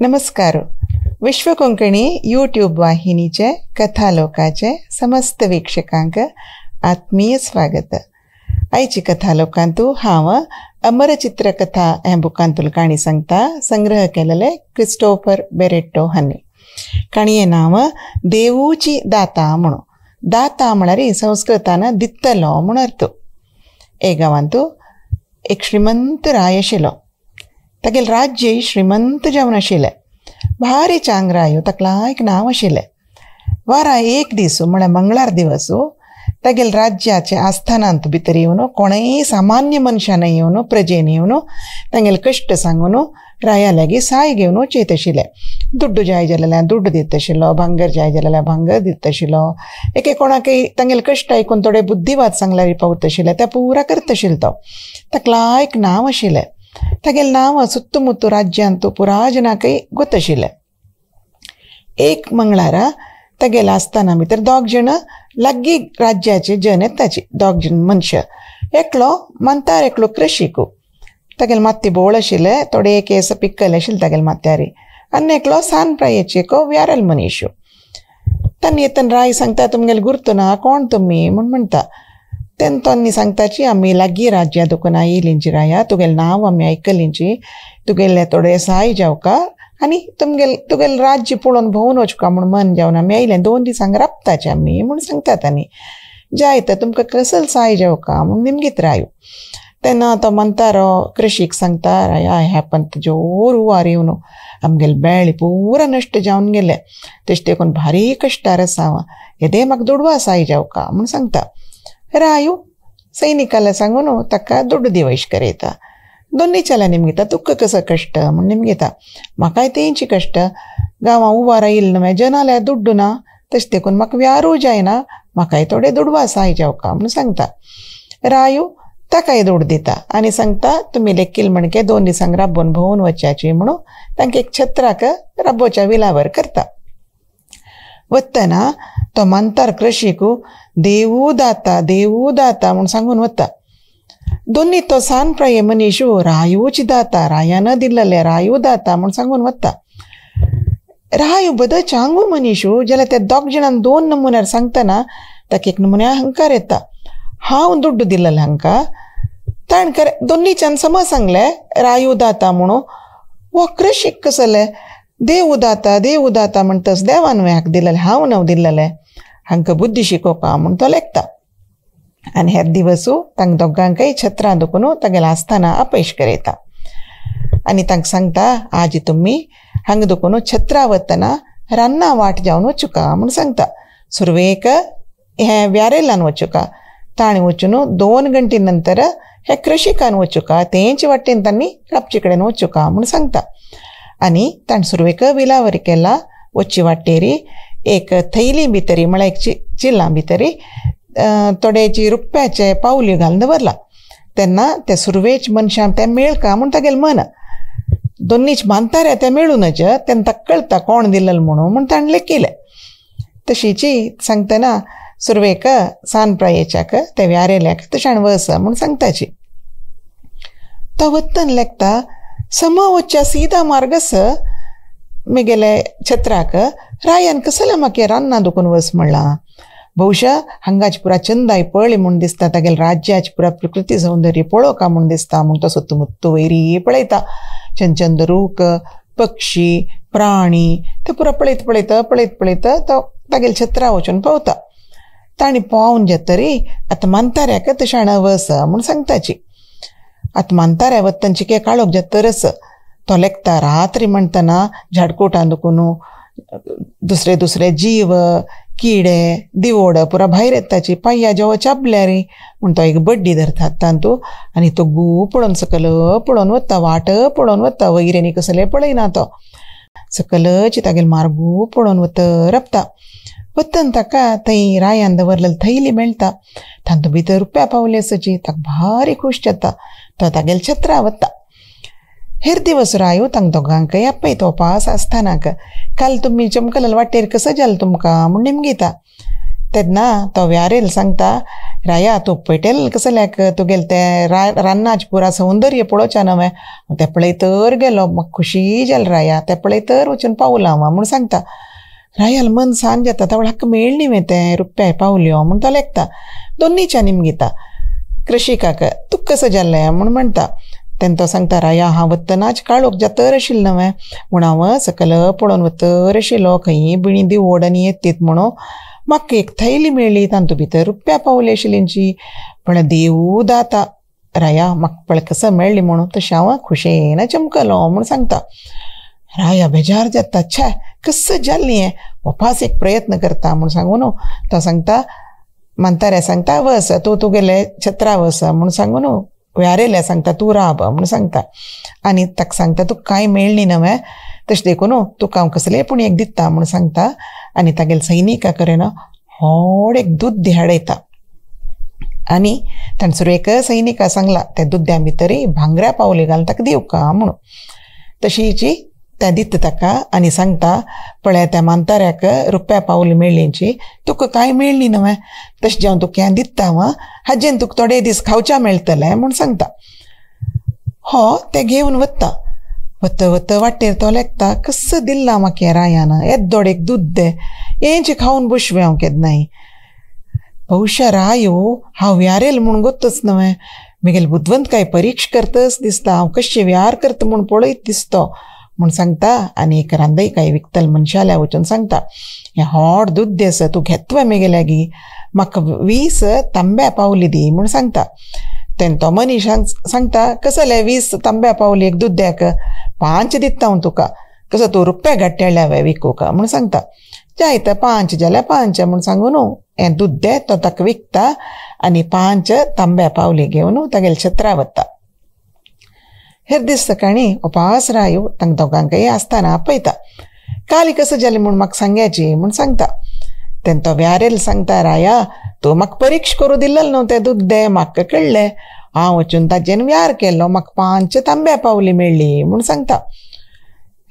नमस्कार. विश्व कोंकणी यूट्यूब वाहिनीचे कथालोकाचे समस्त वीक्षकांक आत्मीय स्वागत. आयची कथालोकांतू हांव अमरचित्रकथा ह्या बुकांतूल काणी सांगता, संग्रह केलेले क्रिस्टोफर बेरेट्टो हांणी. काणये नांव देवूची दाता म्हणून. दाता म्हळ्यार संस्कृतान दित्तलो म्हूण अर्थ. ए गांवांतू एक श्रीमंत राय आशिल्लो. तागेलें राज्य श्रीमंत जावन आशिल्लें. भारी चांग रायो, ताका एक नांव आशिल्लें. वारा एक दीस म्हळ्यार मंगळार दिवस तागेले राज्याचे आस्थानांत भितर येवन कोणेय सामान्य मनशान येवन प्रजेन येवन तांगेले कश्ट सांगून राया लागीं साय घेवन वचयत आशिल्ले. दुड्डू जाय जाल्यार दुड्डू दित आशिल्लो, भांगर जाय जाल्यार भांगर दित आशिल्लो. एके कोणाकय तांगेले कश्ट आयकून थोडे बुद्धिवाद सांगल्यार पावत आशिल्ले, ते पुरा करत आशिल्लो. तो ताका एक नांव आशिल्लें. तागेलें नांव सुत्तुमुत्तु राज्यांत पुरा जनाकय गोत आशिल्लें. एक मंगळारा तागेल्या आस्थाना भितर दोग जण लागीं राज्याचे जन येताची, दोग जण मनशां. एकलो मानतार, एकलो कृषीकू. तागेले मात्ती बोळ आशिल्ले, थोडे केस पिक्कले आशिल्ले तागेले माथ्यारी. आनी एकलो सान प्रायेचे एक व्यारल मनीश. तांणी येतना राय सांगता, तुमगेले गुर्त ना, कोण तुमी म्हूण म्हणटा. तेन्ना तांणी सांगताची, आमी लागीं राज्या दुकून आयिल्लींची राया, तुगेलें नांव आमी आयकलींची, तुगेले थोडे साय जावका आनी तुमगेले तुगेलें राज्य पळोवन भोंवन वचका म्हूण मन जावन आमी आयलें. 2 दीस हांगा राबताचे आमी म्हूण सांगतात. आनी जाय तर तुमकां कसल साय जावका म्हूण निमगीत रायो. तेन्ना तो म्हणटा कृषीक सांगता, राया ह्या पंत जोर हुंवार येवन आमगेले बेळ पुरा नश्ट जावन गेले, तशें देखून भारी कश्टार आसा हांव, येदे म्हाका दुडवा साय जावका म्हूण सांगता. रायू सैनिकाला सांगून ताका दुड्डू दिवश करयता. दोन्ही चला निमगिता, तुका कसो कश्ट म्हूण निमगिता. म्हाकाय तेंची कश्ट, गांवां हुंवार आयिल्लो न्हय, जनाल्या दुड्डू ना, तशें देखून म्हाका व्यारूय जायना, म्हाकाय थोडे दुडवा साय जावका म्हूण सांगता. रायू ताकाय दुड दिता आनी सांगता, तुमी लेखील म्हणके 2 दिसांक राबोवन भोंवन वच्याची म्हणून तांकां एक छत्राक राबोच्या विलावर करता. वतना तो मानतार कृषीकू देवू दाता देवू दाता म्हूण सांगून वता. दोन्ही तो सान प्राये मनीशू रायूची दाता, रायान दिल्लले रायू दाता म्हूण सांगून वता. रायू बद चांगू मनीशू जाल्यार त्या दोग जाणांक 2 नमुन्यार सांगतना ताका एक नमुन्या हंकार येता, हांव दुड्डू दिल्लले हांकां. ताणें दोन्हीच्यान समज सांगलें रायू दाता म्हणून. हो कृषीक कसले देवू दाता देवू दाता म्हणटच देवान हाका दिल्लले, हांव न्हय दिल्लले, हांकां बुद्धी शिकोवपा म्हूण तो लेखता. आनी हेर दिवसू तांकां दोगांकय छत्रां दुखून तागेल्या आस्थाना अपयश करयता आनी तांकां सांगता, आज तुमी हांगा दुखून छत्रा वतना रान्ना वाट जावन वचुका म्हूण सांगता. सुरवेक हें व्यारेलान वचुका, ताणें वचून 2 घंटे नंतर हे कृषिकान वचुका, तेंचे वाटेन तांणी राबचे कडेन वचुका म्हूण सांगता. आनी ताणें सुरवेक विलावरी केला, वच्ची वाटेरी एक थैली भितरी म्हळ्यार एक चिल्लां भितरी थोडेची रुपयाचे पावल्यो घालून दवरला. तेन्ना ते सुरवेच मनशांक तें मेळका म्हूण तागेलें मन, दोन्हीच मानतारे तें मेळूनच तेन्ना ताका कळटा कोण दिल्लें म्हणून, म्हूण ताणें लेखिलें. तशीची सांगतना सुरवेक सान प्रायेच्याक ते व्यारेल्याक तशें वस म्हूण सांगताची. तो वत्तन लेखता, सम वच्च्या सीधा मार्गस मेगेले छत्राक रायान कसले म्हाका रान्ना दुखून वस म्हणलां. बहुशा हांगाची पुरा चंदाय पळय म्हूण दिसता, तागेले राज्याची पुरा प्रकृती सौंदर्य पळोवका म्हूण दिसता म्हूण तो सुत्तुमुत्तु वयरी पळयता. चंद रूख, पक्षी, प्राणी ते पुरा पळयत पळयत पळयत पळयत तो तागेले छत्रा वचून पावता. ताणें पावून जातरी आतां मानताऱ्याक तशें वस म्हूण सांगताची. आतां मानताऱ्या वतनची के काळोख जातरच तो लेखता, रात्री म्हणटना झाडकोटां दुखून दुसरे दुसरे जीव, किडे, दिवोड पुरा भायर येताची, पांया जेवा चाबल्यार म्हूण तो एक बड्डी धरता तांतू आनी तो गू पळोवन सकल पळोवन वता, वाट पळोवन वता, वयर आनी कसलें पळयना तो, सकलची तागेले मार्गू पळोवन वत राबता. वतन ताका थंय रायान दवरलेली थैली मेळटा, तांतू भितर रुपया पावले आसची, ताका भारी खूश जाता. तो तागेले छत्रा वता. हेर दिवस रायो तांकां दोगांकय आपयता पास आस्थानाक. काल तुमी चमकलल वाटेर कसो जालें तुमकां म्हूण निमगिता. तेन्ना तो व्यारेल सांगता राया तूं पेटेल कसल्याक तुगेलें तें रान्नाच पुरा सौंदर्य पळोवच्या नवें तें पळय तर गेलो म्हाका खुशी जाल राया तें पळय तर वचून पावलां हांव म्हूण सांगता. रायाल मन सांज जाता तावळ हाका मेळ्ळी न्ही तें रुपया पावल्यो म्हूण तो लेखता. दोन्नीच्या निमगिता कृषिकाक तुका कसं जालें म्हूण म्हणटा. तेन्ना तो सांगता राया हांव वतनाच काळोख जातर आशिल्लो नवें म्हूण हांव सकल पळोवन वतर आशिल्लो खंयी बिणी दिवड आनी येतीत म्हणून म्हाका एक थैली मेळ्ळी तातूंत भितर रुपया पावली आशिल्लींची पण देवू दाता राया म्हाका पळय कसं मेळ्ळी म्हणून तशें हांव खुशेन चमकलो म्हूण सांगता. राया बेजार जाता छे कसं जालें हें वपास एक प्रयत्न करता म्हूण सांगू न्हू. तो सांगता म्हाताऱ्या सांगता वस तूं तुगेले छत्रा वस म्हूण सांगू न्हू व्यारेल्या सांगता तूं राब म्हूण सांगता आनी ताका सांगता तुका कांय मेळ्ळी नवें तशें देखून तुका हांव कसलें पूण एक दिता म्हूण सांगता. आनी तागेले सैनिका कडेन व्हड एक दूद हाडयता आनी ताणें सुरवेक सैनिका सांगला त्या दुद्या भितरय भांगरा पावली घालून ताका दिवका म्हणून. तशीची त्या दिता ताका आनी सांगता पळय त्या म्हाताऱ्याक रुपया पावली मेळ्ळींची तुका कांय मेळ्ळी नवें तशें जेवन तुका हें दिता हांव हाजेन तुका थोडे दीस खावच्या मेळटलें म्हूण सांगता. हो तें घेवन वता वता वता वाटेर तो लेखता कसं दिल्लां म्हाका रायान येद्दोड एक दूद हेंचे खावन बसवें हांव केन्नाय. बहुशा रायो हांव व्यारेल म्हूण गोत्तच नवें म्हगेली बुदवंतकाय परीक्ष करतच दिसता हांव कशें व्यार करता म्हूण पळयत दिसतो म्हूण सांगता. आनी एक रांदय काय विकतल मनशाल्या वचून सांगता हें हॉट दूद आसा तूं घेतवे म्हगे लागीं म्हाका 20 तांब्या पावली दी म्हूण सांगता. तेन्ना तो मनीशांक सांगता कसले 20 तांब्या पावली एक दुद्याक 5 दिता हांव तुका कसो तूं रुपया घाट्याळ्या हांवें विकूका म्हूण सांगता. जायत 5 जाल्यार 5 म्हूण सांगू न्हू हें दूद तो ताका विकता आनी 5 तांब्या पावली घेवन तागेले छत्रा वता. हेर दीस सकाळीं उपास रायो तांकां दोगांकय आसतना आपयता काली कसं जालें म्हूण म्हाका सांग्याची म्हूण सांगता. तेन्ना तो व्यारेल सांगता राया तूं म्हाका परीक्ष करूं दिल्लें न्हू तें दूद म्हाका कळ्ळें हांव वचून ताजेन व्यार केलो म्हाका 5 तांब्या पावली मेळ्ळी म्हूण सांगता.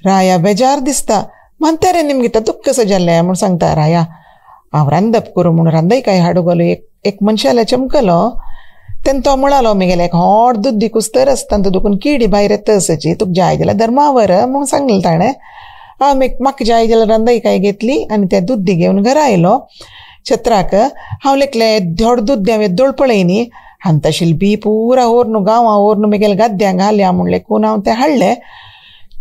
राया बेजार दिसता म्हातारे निमगिता तुका कसं जालें म्हूण सांगता. राया हांव रांदप करूं म्हूण रांदय काय हाडूं गेलो एक मनशाल्या चमकलो तेन्ना तो म्हणालो म्हगेलें एक व्हड दूद कुस्तर आसता दुखून किडी भायर येता आसाची तुका जाय जाल्यार धर्मावर म्हूण सांगलें ताणें. हांव म्हाका जाय जाल्यार रांदय काय घेतली आनी तें दूद घेवन घरा आयलो छत्राक. हांव लेखलें धोड दूद हांवें येद्दोळ पळय न्ही आनी तशें बी पुरा व्हरून गांवां व्हरून म्हगेल्या गाद्यांक घाल्या म्हूण लेखून हांव तें हाडलें.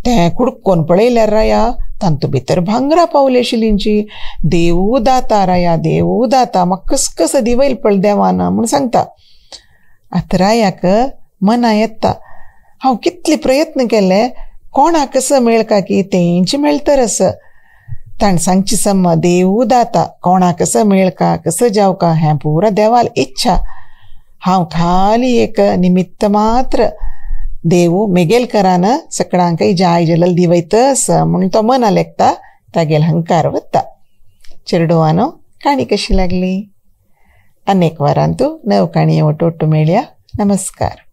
तें कुडकोन पळयल्यार राया तातूंत भितर भांगरा पावली आशिल्लींची देवू दाता राया देवू दाता म्हाका कस कसं दिवयल पळय देवान म्हूण सांगता. आतां रायाक मना येता हांव कितले प्रयत्न केले कोणाक कसं मेळका की तेंचे मेळतर आसा. ताणें सांगची सम देवू दाता कोणाक कसं मेळका कसं जावका हें पुरा देवाल इच्छा हांव खाली एक निमित्त मात्र देवू मेगेल करान सकडांकय जाय जाल्यार दिवयतस म्हूण तो मना लेखता तागेल हंकार वता. चेरडुवानो काणी कशी लागली? अनेक वारांतू नव काणये ओटोट्टू मेळया. नमस्कार.